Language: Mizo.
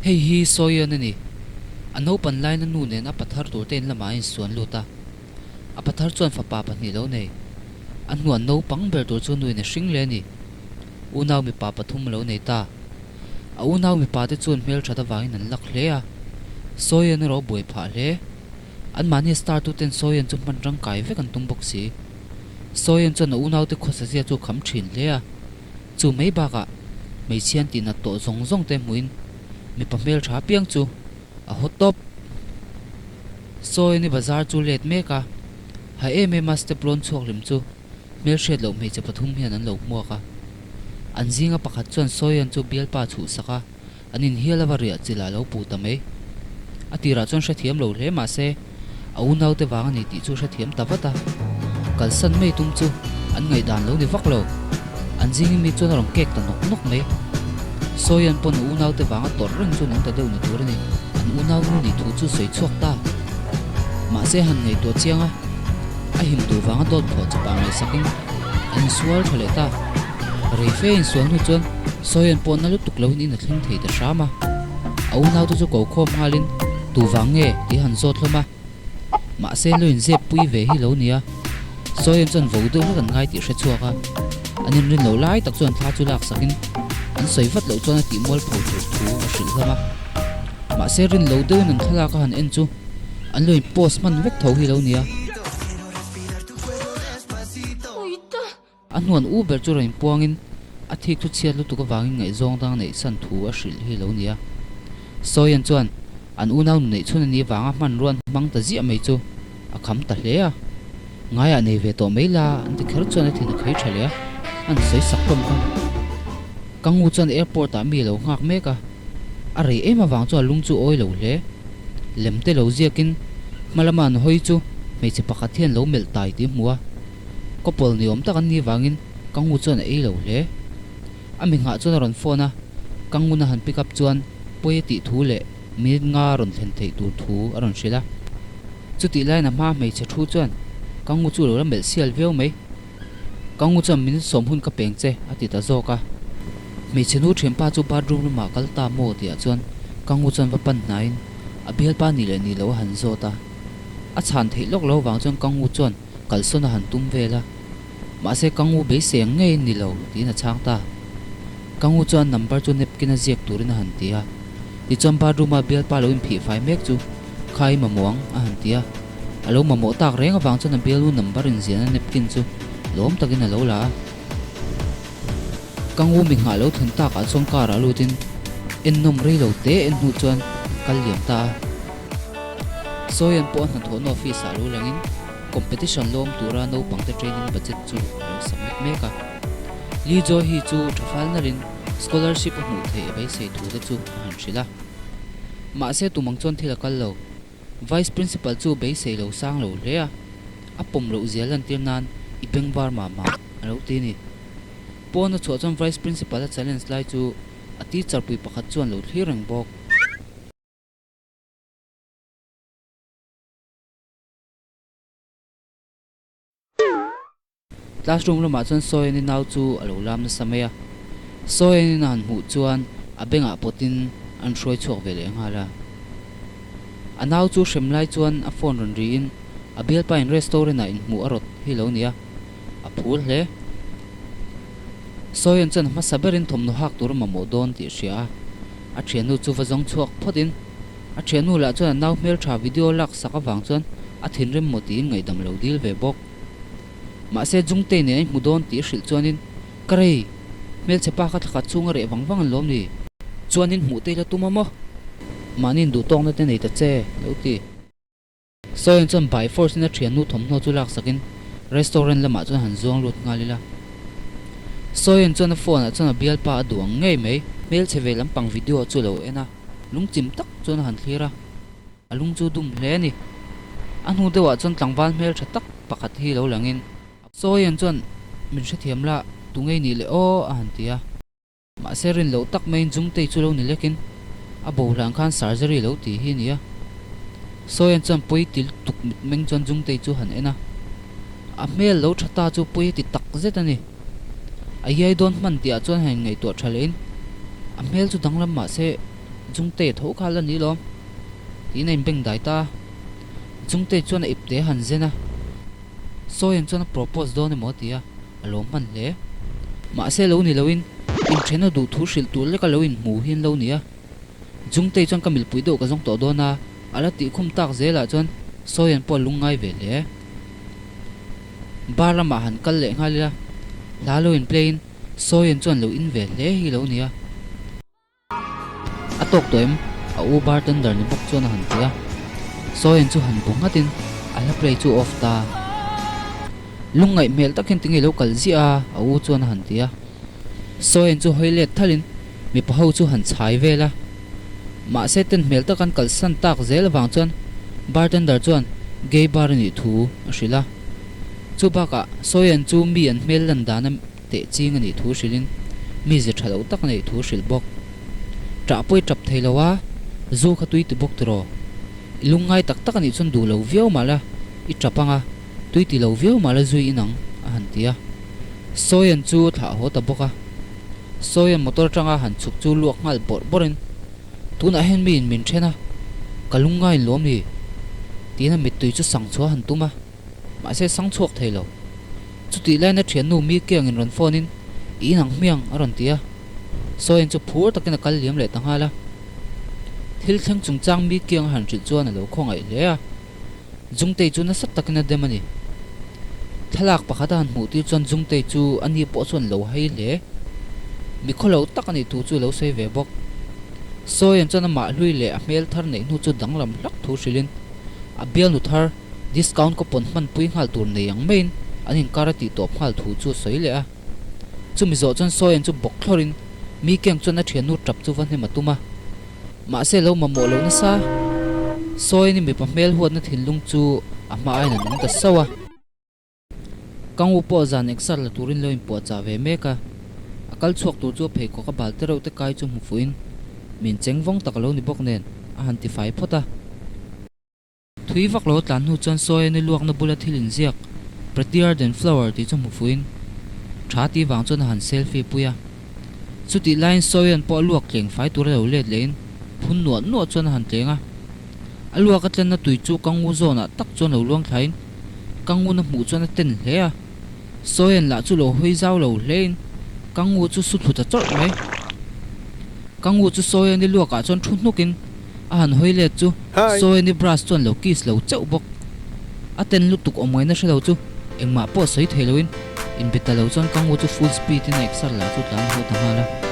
Hei hi Soyeon a ni. A naupan laiin a nu nen a pathar tur te in lamah a insuan lut a. A pathar chuan fapa pahnih lo nei. A hnuah naupang ber tur chu nuin a hring leh a ni. Unau mipa pathum a lo nei ta. A unau mipa te chuan hmelthat avangin an lak hle a. Soyeon erawh a buai phah hle. Anmahni star tuten Soyeon chu hman rangkai vek an tum bawk si. Soyeon chuan a unaute khawsazia chu a kham thin hle a. Chu mai bakah hmeichhia an tihnat tawh zawng zawng te hmuhin mipa hmeltha apiang chu a haw tawp. Soyeon-i bazar chu let mek a, ha em em a step lawn chhuak hlim chu hmelhriat loh hmeichhe pathum hian an lo hmuak a. An zinga pakhat chuan Soyeon chu bialpa chhuhsak a. An inhial ava riah chilh ah lo puh ta mai. A tirah chuan hrethiam lo hle mah se, a unaute vang a ni tih chu hrethiam ta vat a. Kalsan mai tum chu an ngaihdan lo ni vak lo. An zingin mi chuan a rawn kek ta nawk nawk mai. Sawian pawn a unaute vanga tawrh reng chu nung ta deuh ni tur a ni. An unau nu nih thu chu sawi chhuak ta. Mahse han ngaihtuah chiang a, a him duh vanga dawt phuah chawpah ngaihsakin an insual tha leh ta. Rei fe insual hnu chuan Sawian pawh na lutuk loin in a thleng thei ta hram a. A unaute chu ko khawm nghalin tu vang nge tih a han zawt hlawm a. Mahse lo inzep pui ve hi lo nia. Sawian chuan vo deuh hlek an ngai tih hre chhuak a. An inrin loh lai tak chuan thla chu lak sakin an sawi vat loh chuan a tih mual pho tur thu a hrilh hlawm a. Mahse rin lo deuhin an thlalak a han en chu an lo in post hman vek tho hi lo nia. A hnuan u ber chu rawn inpuangin a thik thu chhiat lutuk avangin ngaihzawng dang neih san thu a hrilh hi lo nia. Sawian chuan an unau nu neih chhun a nih vanga hmanrua an hmang ta ziah mai chu a kham ta hle a. Ngaiah nei ve tawh mai la an ti kher chuan a thin a khei tha leh a, an sawi sak hlawm kha. Ka ngu chuan airport ah mi a lo nghak mek a, a rei em avang chuan a lung chu awi lo hle. Lem te lo ziakin hma lama an hawi chu hmeichhe pakhat hian lo melh tai tih a hmu a. Couple ni awm tak an nih vangin ka ngu chuan a ei lo hle. A mi nghah chuan a rawn phone a, ka ngun a han pick up chuan pawi a tih thu leh minute nga a rawn thlen theih tur thu a rawn hrilh a. Chutih laiin a hma hmeichhe thu chuan ka ngu chu lo la melh sial viau mai. Ka ngu chuan minute sawm hun ka peng che a ti ta zawk a. Hmeichhe nu thianpa chu bathroom lamah kal ta maw tihah chuan ka ngu chuan va pan hnaiin a bialpa nih leh nih loh a han zawt a. A chhan theih lawk lo vang chuan ka ngu chuan Kalsawn a han tum vel a, mahse ka ngu beisei ang ngei ni lo tiin a chhang ta. Ka ngu chuan number chu napkin a ziak turin a han ti a, tichuan bathroom a bialpa lo inphih fai mek chu kha i mamawh ang a han ti a, a lo mamawh tak reng avang chuan a bialnu number inziahna napkin chu lawm takin a lo la a. Ka ngu mi nghah lo thlen takah chuan car ah lutin ennawm rei lo te en hnu chuan kal liam ta a. Sawian pawh a hnathawhna office ah lo langin competition lawm tura naupangte training budget chu a lo submit mek a. Lee Joy hi chu tha fal nalhin scholarship a hmuh theih a beisei thu te chu a han hrilh a. Mahse tumang chuan thil a kal lo. Vice Principal chu beisei lo sang lo hle a, a pawm loh zia lantir nan i bengvar mah mah a lo ti a ni. Pawn a chhuah chuan Vice Principal a challenge lai chu a teacher pui pakhat chuan lo thlir reng bawk. Classroom lamah chuan Sawiani nau chu a lo lam nasa mai a, Sawianin a han hmuh chuan a bengah pawtin an hruai chhuak ve leh nghal a. A nau chu hrem lai chuan a phone rawn riin a bialpain restaurant ah inhmuh a rawt hi lo ni a, a phur hle. Sawian chuan a hmasa berin thawmhnaw hak tur a mamawh dawn tih a hria a, a thiannu chu va zawng chhuak phawtin a thiannu lah chuan a nau hmeltha video lak sak avang chuan a thinrim maw tiin ngaihdam lo dil ve bawk. Mahse Jungtei nen a inhmu dawn tih a hrilh chuanin, Ka rei! Hmelchhe pa kha thlakhat chhunga reh vang vang an lawm ni? Chuanin hmuh te ila tum a maw? Mahni induhtawkna te nei ta che, lo ti. Sawian chuan by force in a thiannu thawmhnaw chu laksakin restaurant lamah chuan han zuang lut nghal ila. Sawian chuan a phone ah chuan a bialpa a duh ang ngei mai. Hmelchhe ve lampang video chu lo en a, lungchim tak chuan a han thlir a. A lung chu dum hle a ni. A hnu deuhah chuan tlangval hmel tha tak pakhat hi lo langin Sawian chuan min hrethiam la, tu ngei nih le aw a han ti a. Mahse rin loh tak maiin Jungtei chu lo ni lekin a bo hlan khan surgery lo ti hi a ni a. Sawian chuan pawi ti lutuk mitmeng chuan Jungtei chu han en a. A hmel lo tha ta chu pawi a ti tak zet a ni. A iai dawn hman tihah chuan han inngaihtuah tha lehin a hmel chu danglam mahse. Jungtae tho kha la ni lawm tiin a inbeng dai ta a. Jungtae chuan a ipte a han zen a, Soyeon chuan a propose dawn emaw a ti a, a lawm hman hle. Mahse lo ni loin inthen a duh thu hrilh tur leka lo inhmu hi an lo ni a. Jungtae chuan ka milpui deuh ka zawng tawh dawn a, a la tih khum tak zelah chuan Soyeon pawh a lungngai ve hle. Bar lamah han kal leh nghal ila, hla lo in play in Soyeon chuan lo in ve hle hi lo ni a. A tawk tawh em? A u bartender ni bawk chuan a han ti a. Soyeon chu han bu nghatin a hla play chu off ta. Lungngaih hmel tak hian tinge lo kal ziah a? A u chuan a han ti a. Soyeon chu hawi let thalin mipa ho chu han chhai vel a. Mahse ten hmel tak an kalsan tak zel avang chuan bartender chuan gay bar a nih thu a hrilh a. Chu bakah Soyeon chu mi an hmel lan dan a teh ching a nih thu hrilhin mize tha lo tak a neih thu hrilh bawk. Ṭah pawh i ṭap thei lo a, zu kha tui ti bawk tiraw? I lungngai tak tak a nih chuan duh lo viau mah la, i ṭap ang a, tui ti lo viau mah la zui in ang, a han ti a. Sawian chu thlah haw ta bawk a. Sawian motor aṭanga han chhuk chu luak nghal bawrh bawrhin, Tunah hian miin min ṭhen a, ka lungngai in lawm ni? Tiin a mittui chu sang chhuah a han tum a. Mahse sang chhuak thei lo. Chutih laina thiannu mi kiangin rawn phone in, I inang hmiang a rawn ti a. Sawian chu phur takin a kal liam leh ta nghal a. Thil thleng chungchang mi kiang a han hrilh chuan a lo khawngaih hle a. Jungtei chu nasa takin a dem a ni. Thlalak pakhat a han hmuh tir chuan Jungtei chu a ni pawh chuan lo hei hle. Mi khawlo tak a nih thu chu a lo sawi ve bawk. Sawian chuan amah hlui leh a hmel thar neih hnu chu danglam hlak thu hrilhin a bialnu thar Discount coupon hmanpui nghal tur nei ang maiin an inkar a tih tawp nghal thu chu a sawi leh a. Chumi zawh chuan Sawian chu bawk thlawrin mi keng chuan a thiannu tap chu va hnem a tum a. Mahse lo mamawh lo nasa. Sawian-i mipa hmel huatna thinlung chu a hma aiin a nung ta sauh a. Kangwu pawh zan exer la turin lo inpuahchah ve mek a, a kal chhuak tur chu a pheikhawk a bal te reuh te kai chu hmu fuhin min cheng vawng tak a lo ni bawk nen a han ti fai phawt a. Thui vak lo tlan hnu chuan Sawiani luakna bula thil inziak Prettier than flower tih chu hmu fuhin tha tih vang chuan a han selfie pui a. Chutih laiin Sawian pawh a luak tleng fai tura lo let lehin phun nuah nuah chuan a han tleng a. A luak a tlenna tui chu Kangu zawnah tak chuan lo luang thlain Kangun a hmuh chuan a ten hle a. Sawian lah chu lo hawi zau lo hlein Kangu chu su thlu ta chawrh mai. Kangu chu Sawiani luakah chuan thu hnukin a han hawi let chu Sawiani brush chuan lo kiss lo chauh bawk. A ten lutuk awm ngaihna hre lo chu engmah pawh sawi thei loin inbe ta lo chuan Kangu chu full speed in a exer lah chu tlan haw ta nghal a.